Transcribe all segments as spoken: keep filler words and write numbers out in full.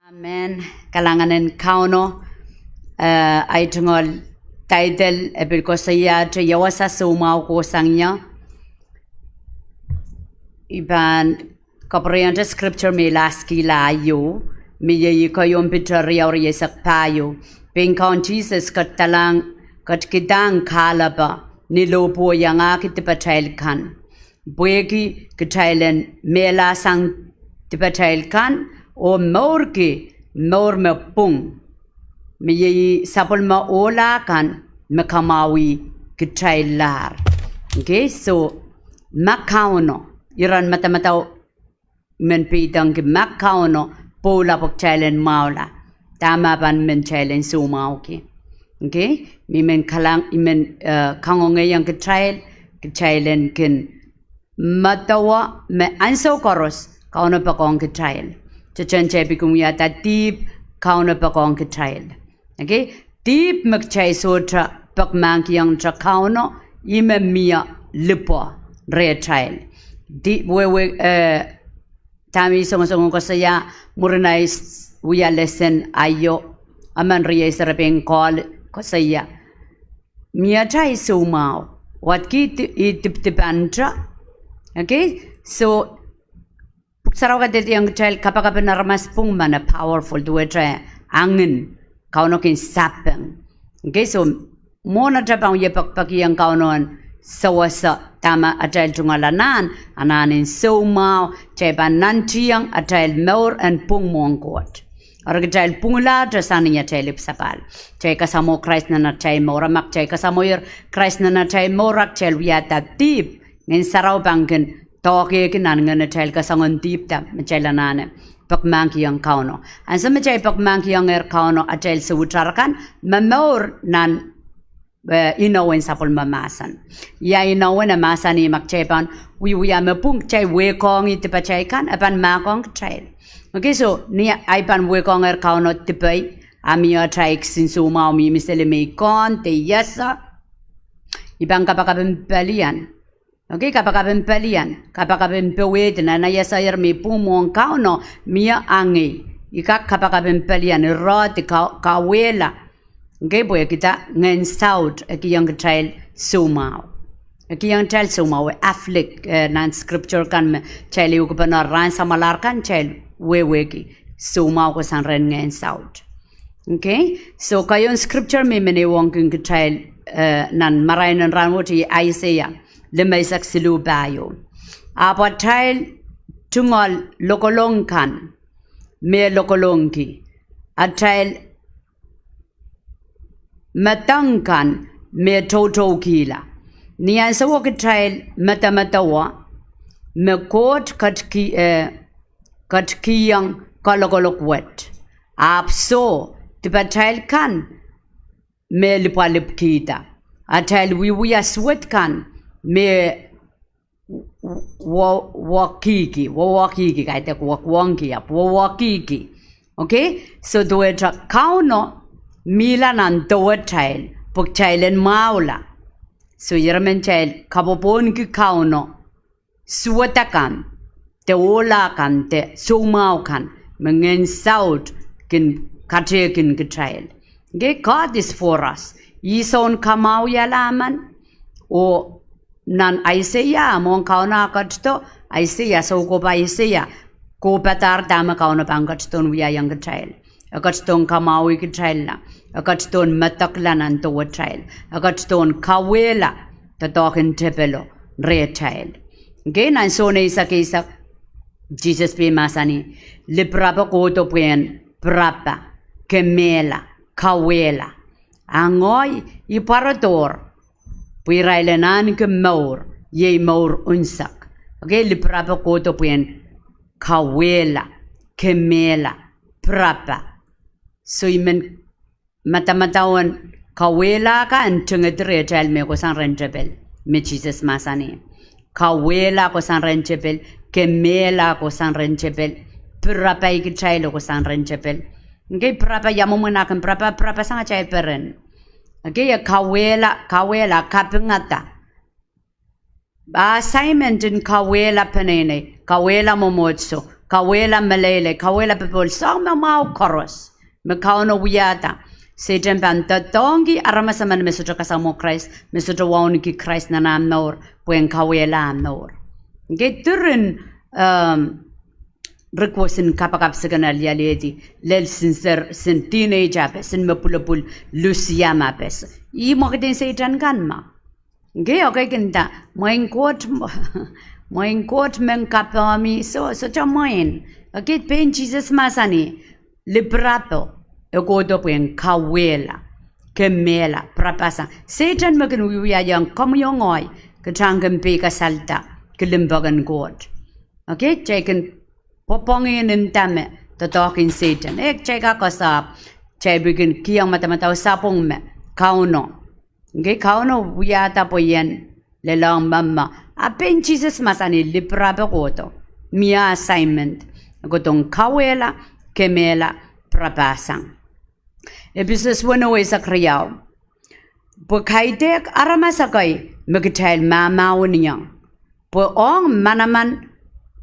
Amen. Kalahngan en Kauno. Eh, ahi tungoal title e pil koasoiahte ia wasa soumwahu kohsang ie. I pahn kapwurehiong te scripture me I laskihla aio, me iei Keieun Piter riau rieisek pahieu. Pein Kaun Sises ketilahng, ketikidahng kahlepe ni lohpwuo iangahki dipatail kan, pwehki kitail en mehlasang dipatail kan oh mourki mour me pwung, me iei sapwellime ohla kan me kamwahwih kitaillahr. Okay, so ma Kauno, iren madamadau men peidengki ma Kauno pwoula pwe kitail en mwahula, dahme pahn men kitail en soumwahuki. Okay, me I men kalang, I men, eh, kangoangehiong kitail, kitail en kin medewe me ansou koaros Kauno poakohng kitail. Teten kitail pil kin wiahda dihp, Kauno poakohng kitail. Okay, dihp me kitail sohte pekimahkihongte Kauno, ih me mie lipwe rehtail. Di-, wehwe, eh, dahme I songosong koasoia, mwurin ahi s-, wia lesen aio, emen riei serepein kohl koasoia, mie atail soumwahu, wadki di-, ih dipdipante. Okay, so Pwuhk Sarawi kadehdehiong kitail kapakap en aramas pwung men e powerful, duwehte angin, Kauno kin sapeng. Okay, so mwohn atail pahn wie pekipekihong Kauno en sewese dahme atail tungoal anahn, anahn en soumwahu, kitail pahn nantihong atail mour en pwung mwohn Koht. Eri kitail pwungulahte sang ni atail ipwsapahl. Kitail kasamwo Krais nan atail mour, a ma kitail kasamwoier Krais nan atail mour a kitail wiahda dihp, Ngehn Sarawi pahn kin doahkehki nan ngehnatail, kasangoan dihpda me kitail anahne pekimahkihong Kauno. Ansou me kitail pekimahkihiengehr Kauno atail soutar akan, momour nan, eh, inowen sapwellime mahsen. Ia inowen? E mahsanih ma kitail pahn wiewia me pwung, kitail wehkohng dipatail kan, e pahn mahkohng kitail. Okay, so ni ahi pahn wehkohngehr Kauno dipei, a mie atail kisin soumwahu mihmi seli me I kohn de I ese, I pahn kapakap en pelian. Okay, kapakap en pelian, kapakap en powehdi nan ahi eseier me I pwung mwohn Kauno, mie angei. I kak kapakap en pelian, I rohdi, ka-, kauwehla. Okay, pwehki dah? Ngehn saut e kihong kitail soumwahu. E kihong kitail soumwahu, e afflict, eh, nan scripture kan me kitail ehukipene rahn samwalahr kan kitail wehwehki, soumwahu kohsang rehn ngehn saut. Okay, so keieun scripture me I men ehuongkin kitail, eh, nan marain en rahnwet iei Aiseia limeisek siluh pahieu. Ahpw atail tungoal lokolong kan me lokolongki, atail medek kan me toutoukihla. Ni ahnsowo kitail medemedewe me Koht ketik-, eh, ketikihong kalokolok wet. Ahpw soh, dipatail kan me lipwalipkihda. Atail wiewia suwed kan me wo-, wo-, wokihki, wowokihki, kaidehk wokwongki, ahpw wowokihki. Okay? So duwehte Kauno mihla nan dewetail pwe kitail en mwahula. So ieremen kitail kapwopwonki Kauno suwed akan, de ohla kan, de soumwahu kan me ngehn saut kin katehkin kitail. Okay, God is for us. Ih soun kamwahwihala emen. Oh nan Aiseia, mwohn Kauno ah ketido, Aiseia, soukohp Aiseia kohpadahr dahme Kauno pahn ketidohn wiahiong kitail. E ketidohn kamwahwi kitailla, e ketidohn medekla nan dewetail, e ketidohn kauwehla doadoahk en tepelo rehtail. Okay, nan Sohn eisek eisek, Sises pil mahsanih, lipirapo kohdo pwehn pirapa, kemehla, kauwehla. A ngehi, I pwarodohr pwe irail en ahneki mour, iei mour unsek. Okay, lipirapo kohdo pwehn kauwehla, kemehla, pirapa. So I men madamadau en kauwehla kan tengedi rehtail me kohsang rehn tepel, me Sises mahsanih. Kauwehla kohsang rehn tepel, kemehla kohsang rehn tepel, pirapai kitail kohsang rehn tepel. Okay, pirapa, ia mwomwen ah kin pirapa, pirapa sang atail peren. Okay, e kauwehla, kauwehla, kapingada. Assignment en kauwehla peneinei, kauwehla mwomwohdiso, kauwehla meleilei, kauwehla popohl, soang me mwahu koaros me Kauno wiahda. Sehdan pahn doadoahngki aramas emen me sohte kasamwo Krais, me sohte wauneki Krais nan ah mour, pwehn kauwehla ah mour. Nge diren, ehm, rikwosin kapakap seken alialehdi, lel sin ser, sin teenager pe, sin me pwulopwul lusiam pe. Ih mwekid en Sehdan kan ma. Nge, okay, kin nda, mwein Koht, mwein Koht men kapehmih, soh, sohte mwein. Okay, pein Sises mahsanih, lipirapo, e kohdo pwehn kauwehla, kemehla, pirapasang. Sehdan me kin wiewia ong komwi oh ngehi, kitail kin peikasalda, ki limpoak en Koht. Okay, kitail kin pwopwongih nda me, doadoahk en Sehdan. Eh, kitail kak koasoia, kitail pil kin kihong madamadau sapwung me, Kauno. Nge Kauno wiahda pwe ien lelohng me mwo. A pein Sises mahsanih lipirapo kohdo. Mie assignment. Kohdohng kauwehla, kemehla, pirapasang. Episos weneu eisek riau. Pwe kaidehk aramas ekei me kitail mahmahweniong. Pwe ong manaman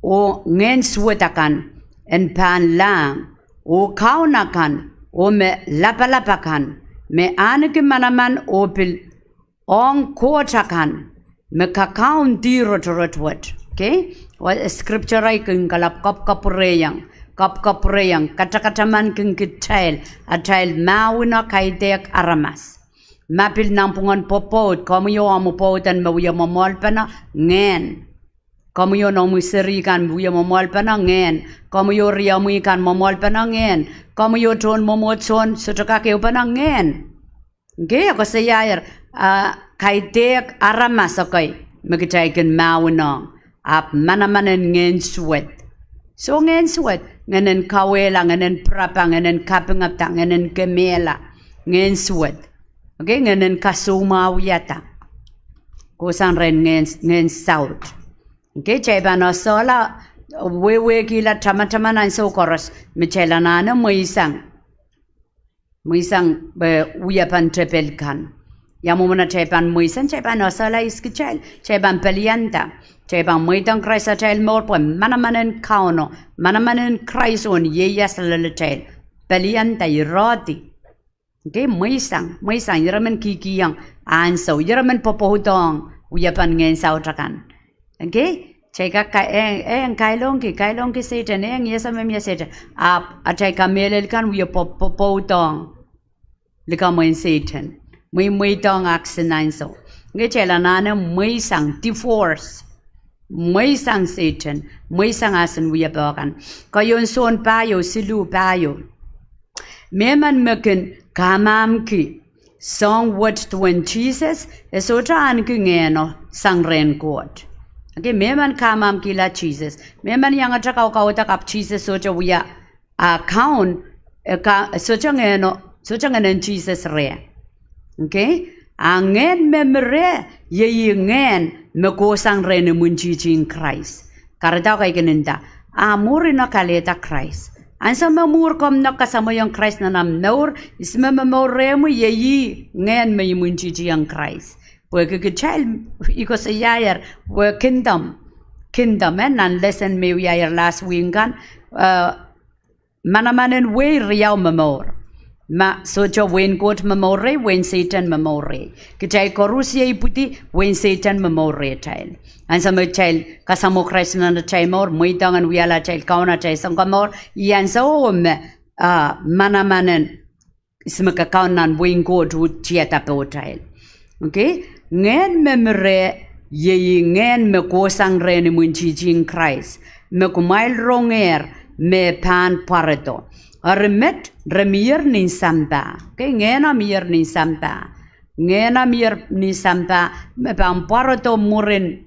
oh ngehn suwed akan en pahnlahng, oh kaun akan, oh me lapalap akan, me ahneki manaman oh pil ong koht akan, me kakaun dih rotorot wet. Okay? Well, scripture ei kin kalap kapwkapwurehiong, kapwkapwurehiong, katakataman kin kitail, atail mahweno kaidehk aramas. Ma pil nanpwungen pwopwoud, komwi oh omw pwoud en me wie mwomwohldpene ngehn. Komwi oh noumw seri kan wie mwomwohldpene ngehn. Komwi oh riomwi kan mwomwohldpene ngehn. Komwi oh tohn mwomwohdiso sohte kak ehupene ngehn. Nge, e koasoiaier, ah, kaidehk aramas ekei me kitail kin mahwenohng, ahpw manaman en ngehn suwed. Soh, ngehn suwed, ngehn en kauwehla, ngehn en pirapa, ngehn en kapingada, ngehn en kemehla, ngehn suwed. Okay, ngehn en kasoumwahuwiada. Kohsang rehn ngehn, ngehn saut. Okay, kitail pahn esehla, wehwehkihla tamataman ansou koaros, me kitail anahne mweisang. Mweisang, eh, wiepen tepel kan. Ia mwomwen atail pahn mweisang, kitail pahn esehla ihs kitail, kitail pahn pelianda. Kitail pahn mweidohng Krais atail mour pwe manaman en Kauno, manaman en Krais oh ieias loalatail. Pelianda, irehdi. Okay, mweisang, mweisang, ire men kihkihong ansou, ire men pwopwoudohng wiepen ngehn saut akan. Okay, kitail kak, eh, eh, kailongki, kailongki Sehdan, eh, iesa me mie Sehdan. Ahpw atail kamehlel kan wie pwo-, pwopwoudohng likamw en Sehdan. Mweimweidohng aksin ansou. Nge kitail anahne mweisang, divorce. Mweisang Sehdan, mweisang ah sin wiepe kan. Keieun Sohn pahieu, siluh pahieu. Mehmen me kin kamahmki soahng wet duwen Sises, e sohte ahneki ngehno sang rehn Koht. Okay, mehmen kamahmkihla Sises. Mehmen iangete kaukaudak ahpw Sises sohte wia ah kaun, e ka, sohte ngehno, sohte ngehnen Sises reh. Okay? A ngehn me mi reh, iei ngehn me kohsang rehn imwintihti en Krais. Kahrehda kitail kin nda, a mwuhr I kalehda Krais. Ansou me mwuhr komw nohk kasamwoiong Krais nan omw mour, ihs me momour rehmwi, iei ngehn me imwintihtihong Krais. Pwehki kitail, I koasoiaier, wia kingdom, kingdom, eh, nan lesson me wiaier last week kan, eh, manaman en wehi riau momour. Ma sohte wehin Koht momour rehi, wehin Sehdan momour rehi. Kitail koaros iei ipwidi wehin Sehdan momour rehtail. Ansou me kitail kasamwo Krais nan atail mour, mweidohng en wiahla atail Kaun, atail Sounkomour, ih ansou me, ah, manaman en ihs me kakaun nan wehin Koht uhd tiada pohtail. Okay? Ngehn me mi reh, iei ngehn me kohsang rehn imwintihti en Krais, me kumwail rongehr me pahn pwarodo. Eri met re mier nin sampah. Okay? Ngehno mier nin sampah. Ngehno mier nin sampah, me pahn pwarodo mwurin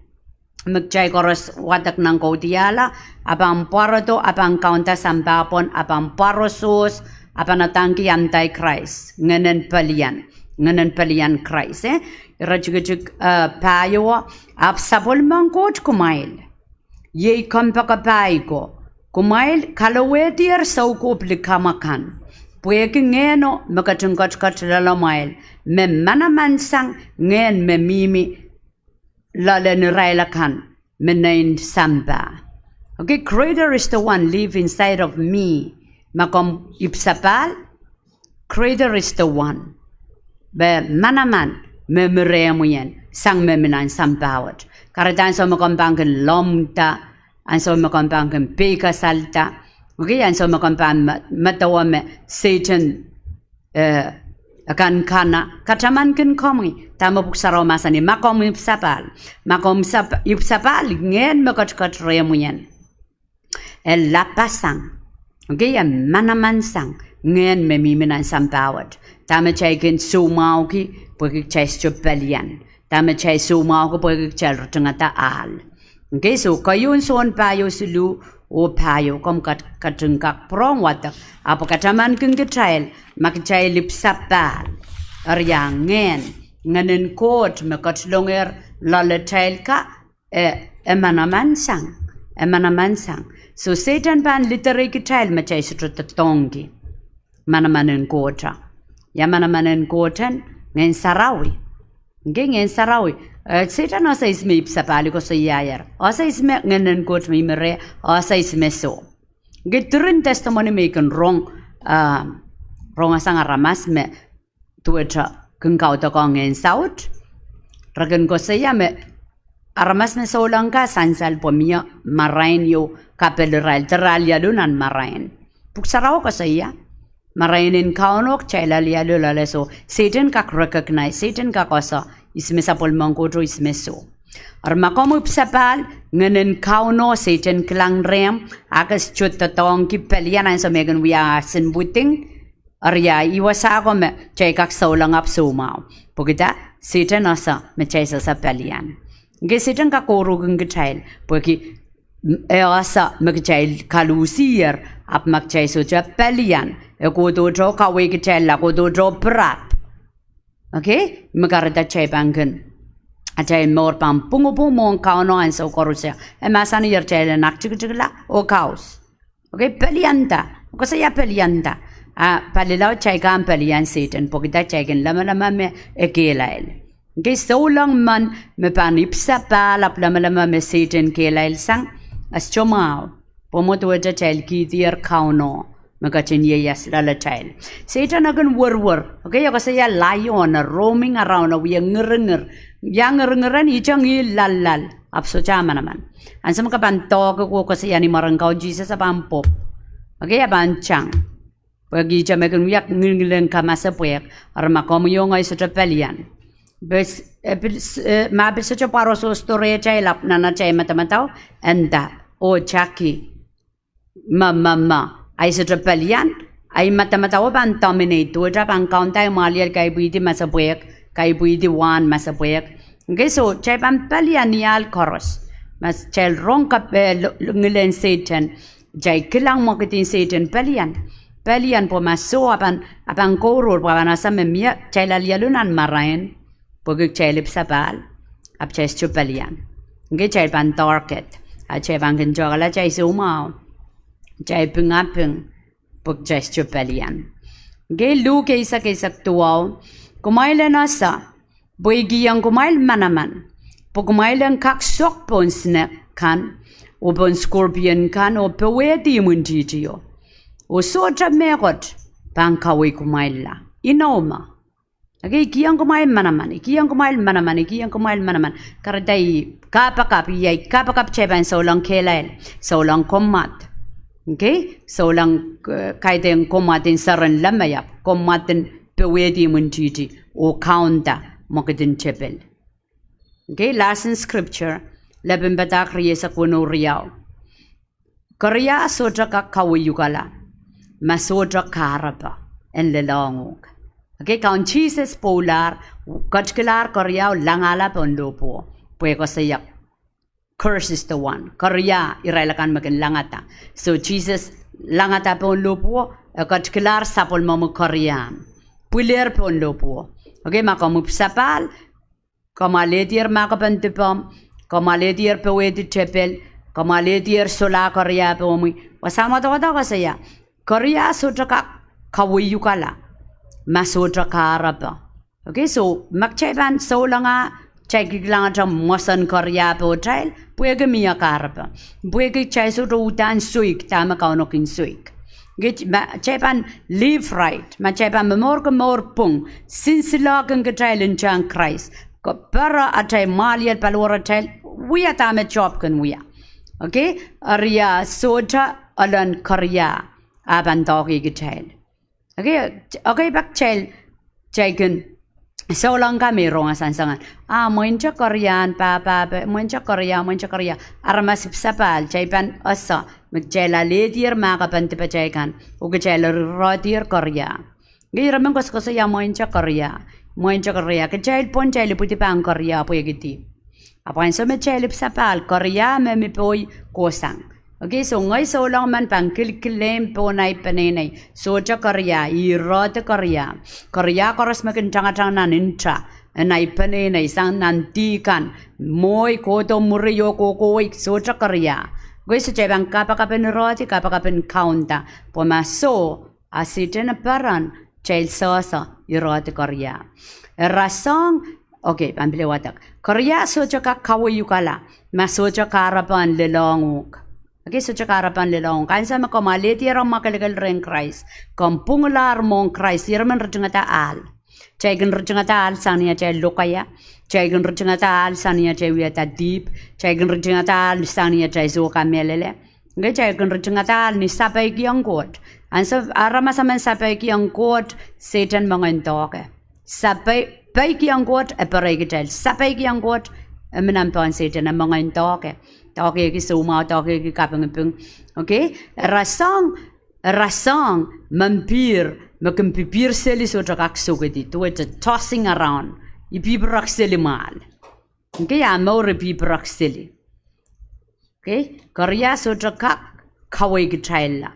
me kitail koaros wadek nan kaudiahl, a pahn pwarodo, a pahn kaunda sampah pwon, a pahn pwarosohs, a pahn adaneki anti-Krais, ngehnen pelian, ngehnen pelian Krais, eh? Iretikitik, eh, pahieu, ahpw sapwellimen Koht kumwail, iei kompoakepahi ko, kumwail kalowehdier soukohp likamw akan, pwehki ngehno me ketin ketiket loalamwail, me manaman sang ngehn me mihmi loalen irail akan me nein sampah. Okay, greater is the one live inside of me. Ma komw ipwsapahl, greater is the one. Pwe manaman me mi rehmw ien sang me mi nan sampah wet. Kahrehda ansou me komw pahn kin lomwda, ansou me komw pahn kin peikasalda, okay, ansou me komw pahn me-, medewe me Sehdan, eh, e kan kana, katamankin komwi, dahme Pwuhk Sarawi mahsanih, ma komw ipwsapahl. Ma komw sap-, ipwsapahl, ngehn me ketiket rehmw ien, e lapasang. Okay, e manaman sang ngehn me mihmi nan sampah wet. Dahme kitail kin soumwahuki, pwehki kitail sohte pelian. Dahme kitail soumwahuki, pwehki kitail ritingada ahl. Okay, so keieun Sohn pahieu siluh oh pahieu, komw kat-, ketin kak pwurehng wadek. Ahpw katamankin kitail, ma kitail ipwsapahl, eri a ngehn, ngehnen Koht me ketilongehr loalatail ka, e, e manaman sang, e manaman sang. So Sehdan pahn liderei kitail ma kitail sohte doadoahngki manaman en Koht. Ia manaman en Koht? Ngehn Sarawi. Okay, Ngehn Sarawi. Eh, Sehdan ese ihs me ipwsapahl, koasoiaier. Ese ihs me ngehnen Koht mihmi reh, ese ihs me soh. Okay, diren testimony me I kin rong, ah, rong sang aramas me duwehte kin kaudokiong ngehn saut. Re kin koasoia me aramas me souleng kan sansal pwe mie marain ieu kapel irail, de re alialu nan marain. Pwuhk Sarawi koasoia, marain en Kauno kitail alialu loale, so Sehdan kak recognize, Sehdan kak ese ihs me sapwellimen Koht oh ihs me soh. Eri ma komw ipwsapahl, ngehnen Kauno, Sehdan kilang rehmw, a ke sohte doadoahngki pelian ansou me kin wia asin pwiding, eri a ih wasa ko me kitail kak souleng ahpw soumwahu. Pwehki dah? Sehdan ese me kitail sohte pelian. Okay, Sehdan kak kouruhrki kitail, pwehki e ese me kitail kaluhsier, ahpw ma kitail sohte pelian, e kohdohte kaweikitailla, kohdohte pirap. Okay, me kahrehda kitail pahn kin, atail mour pahn pwungupwung mwohn Kauno ansou koaros. E mahsaniher kitail en aktikitikla oh kaus. Okay, pelianda. Koasoia pelianda. A palilaud kitail kan pelian Sehdan, pwehki dah? Kitail kin lamalam me e kehlail. Okay, souleng men me pahn ipwsapahl ahpw lamalam me Sehdan kehlail sang, e sohte mwahu. Pwe mwo duwehte kitail kihdier Kauno me ketin ieias loalatail. Sehdan e kin werwer. Okay, e koasoia lion, e roaming around, e wie ngiringir. Ia ngiringiren? Ihte ngihl loallal, ahpw sohte manaman. Ansou me ke pahn doahke oh koasoia ni mwaren Kaun Sises, e pahn pwopw. Okay, e pahn tang. Pwehki ihte me kin wia ngilngilen kamasepwehk. Eri ma komwi oh ngehi sohte pelian, pil, eh, pil, eh, ma pil sohte pwarosohsto rehtail, ahpw nan atail madamadau, e nda, oh taki, me, me, me, ahi sohte pelian, ahi madamadau pahn dominate, duwehte pahn kaunda ahi mwahliel, kaipwihdi masepwehk, kaipwihdi wahn masepwehk. Okay, so kitail pahn pelian ni ahl koaros. Ma kitail rong kap-, eh, lo-, lo-, ngilen Sehdan, kitail kilang mwekidin Sehdan pelian. Pelian, pwe ma soh, a pahn, a pahn kouruhr, pwe a pahn ese me mie kitail alialu nan marain, pwehki kitail ipwsapahl, ahpw kitail sohte pelian. Okay, kitail pahn target, a kitail pahn kin tohkala kitail soumwahu, kitail pingaping, pwe kitail sohte pelian. Okay, Luk eisek, eisek duwau, kumwail en ese, pwe I kihong kumwail manaman, pwe kumwail en kak sok pohn snake kan, oh pohn scorpion kan, oh powehdi imwintihtio, oh sohte mehkot pahn kawei kumwailla. Inou me. Okay, I kihong kumwail manaman, I kihong kumwail manaman, I kihong kumwail manaman. Kahrehda ih kapakap, ih ahi kapakap kitail pahn souleng kehlail, souleng kommwad. Okay, souleng, eh, kaidehn kommwadin seren leme, ahpw kommwadin powehdi imwintihti, oh kaunda mwekidin tepil. Okay, lesson scripture, Lepin Padahk rieisek weneu riau. Keria sohte kak kaweiukala ma sohte kahrepe en lelohng uhk. Okay, Kaun Sises pwoulahr, ketikilahr keriau langahla pohn lohpwuo, pwe e koasoia, curse is the one. Keria irail akan me kin langada. So Sises langada pohn lohpwuo, e ketikilahr sapwellimomwi keriahn, pwilehr pohn lohpwuo. Okay, ma komw ipwsapahl, komw alehdier mahkopen dipomw, komw alehdier powehdi tepil, komw alehdier solahr keria pohmwi. Wasa mwadawad koasoia, keria sohte kak kaweiukala ma sohte kahrepe. Okay, so ma kitail pahn souleng ah Kitail kihlangete mwoson keria pohtail, pwehki mie kahrepe. Pwehki kitail sohte uhdahn soik dahme Kauno kin soik. Kit-, ma, kitail pahn live right, ma kitail pahn momourki mour pwung, sinsilohkin kitail ntahn Krais. Ke pere atail mwahliel, paliwaratail, wia dahme Job kin wia. Okay? Eri a sohte elen keria, a pahn doakoa kitail. Okay, okay, pak kitail, kitail kin, souleng kan me rong a sansangan. A, mweinte kerian, pahpa, pe-, mweinte keria, mweinte keria. Aramas ipwsapahl, kitail pahn ese, me kitail alehdier mahkpen dipatail kan, oh kitail eri irehdier keria. Ngehi ire men koasokoasoia mweinte keria, mweinte keria. Kitail pwon kitail ipwidi pahn keria pwehki dihp. Ahpw ansou me kitail ipwsapahl, keria me mi poi kohsang. Okay, so ngehi souleng men pahn kilkilehng pohn ahi peneinei. Sohte keria, irehdi keria. Keria koaros me kin tangatang nan nta, en ahi peneinei, sang nan dih kan, mwohi kohdo mwuri oh kohkohwei, sohte keria. Okay, so kitail pahn kapakap en irehdi, kapakap en kaunda. Pwe ma soh, a Sehdan e peren, kitail sehse, irehdi keria. E rasehng, okay, pahn pil wadek. Keria sohte kak kaweiukala, ma sohte kahrepe en lelohng uhk. Okay, sohte kahrepe en lelohng uhk. Ansou me komw alehdier omw mwakelekel rehn Krais, komw pwunglahr mwohn Krais, ire men ritingada ahl. Kitail kin ritingada ahl sang ni atail lokaia. Kitail kin ritingada ahl sang ni atail wiahda dihp. Kitail kin ritingada ahl sang ni atail soh kamehlele. Ngehi kitail kin ritingada ahl ni sapeikiong Koht. Ansou aramas emen sapeikiong Koht, Sehdan mengei en doahke. Sapei-, peikiong Koht, e perei kitail. Sapeikiong Koht, e mi nan pohn Sehdan, e mengei en doahke. Doahkehki soumwahu, doahkehki kapingiping. Okay? E rasehng, e rasehng, mempir, me kin pipir seli sohte kak sokedi, duwehte tossing around. I pipirek seli mwahl. Okay, a mour i pipirek seli. Okay, keria sohte kak kawei kitailla,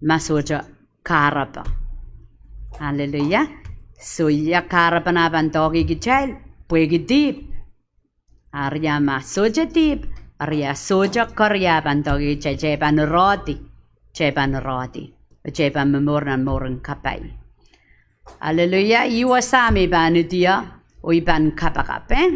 ma sohte kahrepe. Hallelujah. So ia kahrepe nah pahn doahke kitail, pwehki dihp. Eri a ma sohte dihp, eri a sohte keria pahn doahke kitail, kitail pahn irehdi, kitail pahn irehdi, kitail pahn momour nan mouren kapai. Hallelujah, ih wasa me I pahn idia, oh I pahn kapakap, eh?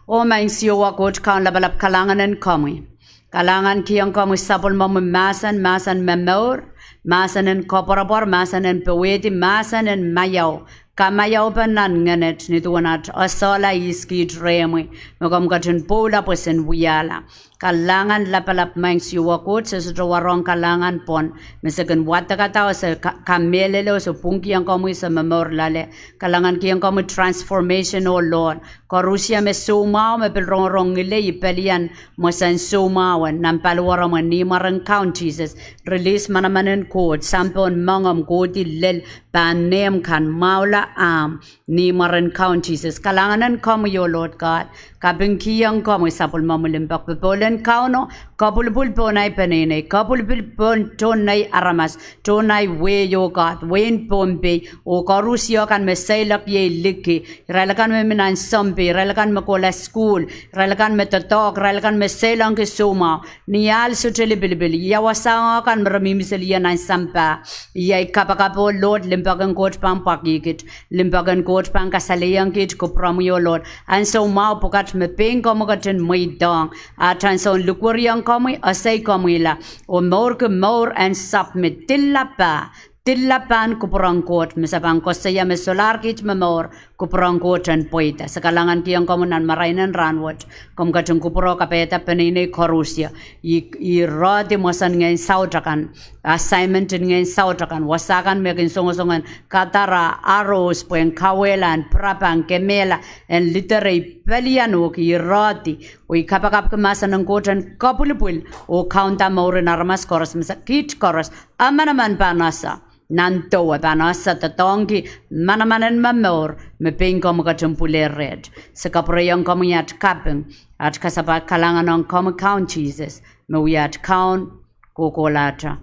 Oh Maing Siohwa Koht Kaun lapalap, kalahngan en komwi. Kalahngan kihong komwi sapwellimomwi mahsen, mahsen me mour, mahsen en koapworopwor, mahsen en powehdi, mahsen en maiau, kamaiaupen nan ngenet, ni duwen at esehla ihs kiht rehmwi, me komw ketin pwoula pwe sen wiahla. Kalahngan lapalap Maing Siohwa Koht, se sohte warohng kalahngan pwon me se kin wadekada oh se ka-, kamehlele oh se pwungkihong komwi se momour loale. Kalahngan kihong komwi transformation, oh Lord. Koarusie me soumwahu me pil rongorong ngilen pelian, mwesen soumwahu en nan paliwaromw en ni mwaren Kaun Sises. Release manaman en Koht, sampohn moangomw, kohdi lel, pahn nehmw kan, mwahula ahmw, ni mwaren Kaun Sises. Kalahngan en komwi, oh Lord God. Kapingkihong komwi sapwellimomwi limpoak popohl en Kauno, kapwilipwil pohn ahi peneinei, kapwilipwil pohn tohn nei aramas, tohn ahi wehi, oh God, wehin Pohnpei, oh koarusie kan me seiloak iei liki, irail akan me mi nan sompei, irail akan me kohla sukuhl, irail akan me doadoahk, irail akan me seilongki soumwahu, ni ahl sohte lipilipil, ia wasahn kan me re mihmi seli nan sampah, ia I kapakap, oh Lord, limpoak en Koht pahn pwakih kiht, limpoak en Koht pahn kasalehiong kiht kupwuromwi, oh Lord. Ansou mwahu pwukat me pein komwi ketin mweidohng, a tan soun likwerihong komwi, esei komwila, oh mourki mour en submit, dilla pah, dilla pahn kupwuren Koht, me se pahn koasoia me solahr kiht momour, kupwuren Koht en pweida. Se kalahngan kihong komwi nan marain en rahnwet, komw ketin kupwuro kapaiada peneinei koarusie, I, I irehdi mwesen ngehn saut akan, assignment en ngehn saut akan, wasa kan me kin songosong en kadara, arrows, pwehn kauwehla, en pirapa, en kemehla, en liderei pelian uhk, I irehdi, oh I kapakapki mahsen en Koht en kapwilipwil, oh kaunda mouren aramas koaros, me se kiht koaros, emenemen pahn ese, nan doh e pahn ese doadoahngki manaman en momour, me pein komwi ketin pwulehr reht. Se kapwurehiong komwi at kaping, at kasapahl kalahngan ong komwi Kaun Sises, me wia at Kaun kohkohlahte.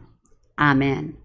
Amen.